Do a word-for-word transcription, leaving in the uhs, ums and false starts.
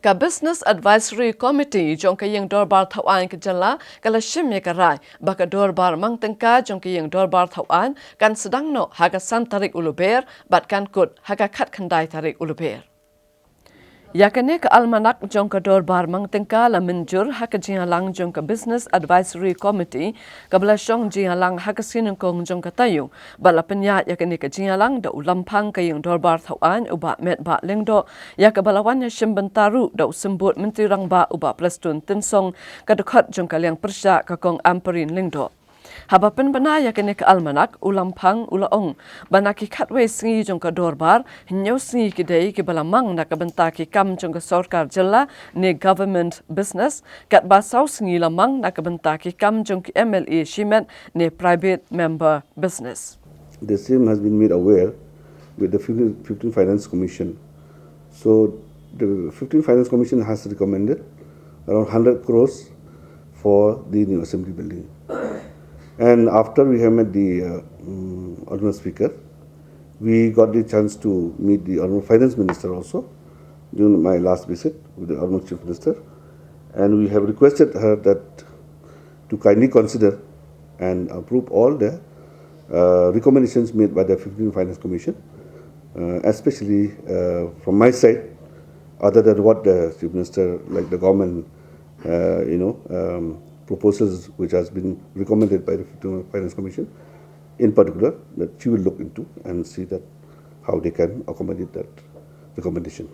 Ka Business Advisory Committee jong ka Ïing Dorbar Thawaiñ ka Jylla ka la shim ïa ka rai ba ka Dorbar Mang Tyngka jong ka Ïing Dorbar Thawaiñ kan sdang noh ha ka san tarik u Lber bad kan kut ha ka khatkhyndai tarik u Lber. Ïa kane ka almanak jong ka Dorbar Mang Tyngka la mynjur ha ka jingïalang jong ka Business Advisory Committee kaba la shong jingïalang ha ka sngi Nyngkong jong ka taïew, bad la pynïaid ïa kane ka jingïalang da u Lamphang ka Ïing Dorbar Thawaiñ u Bah Metbah Lyngdoh, ïa kaba la wan ïashim bynta ruh da u Symbud Myntri Rangbah u Bah Prestone Tynsong, ka dkhot jong ka liang pyrshah ka Kong Ampareen Lyngdoh. Haba pynbna ïa kane ka almanak, u Lamphang u la ong ba na ki khatwei sngi jong ka Dorbar, hynñiew sngi ki dei kiba la mang na ka bynta ki kam jong ka sorkar jylla ne government business, katba saw sngi la mang na ka bynta ki kam jong ki M L A shimet ne private member business. The same has been made aware with the fifteen, fifteen Finance Commission. So the fifteen Finance Commission has recommended around hundred crores for the new assembly building. And after we have met the uh, um, Honorable Speaker, we got the chance to meet the Honorable Finance Minister also during my last visit with the Honorable Chief Minister. And we have requested her that to kindly consider and approve all the uh, recommendations made by the fifteen Finance Commission, uh, especially uh, from my side, other than what the Chief Minister, like the government, uh, you know, um, proposals which has been recommended by the fifteen Finance Commission, in particular, that she will look into and see that how they can accommodate that recommendation.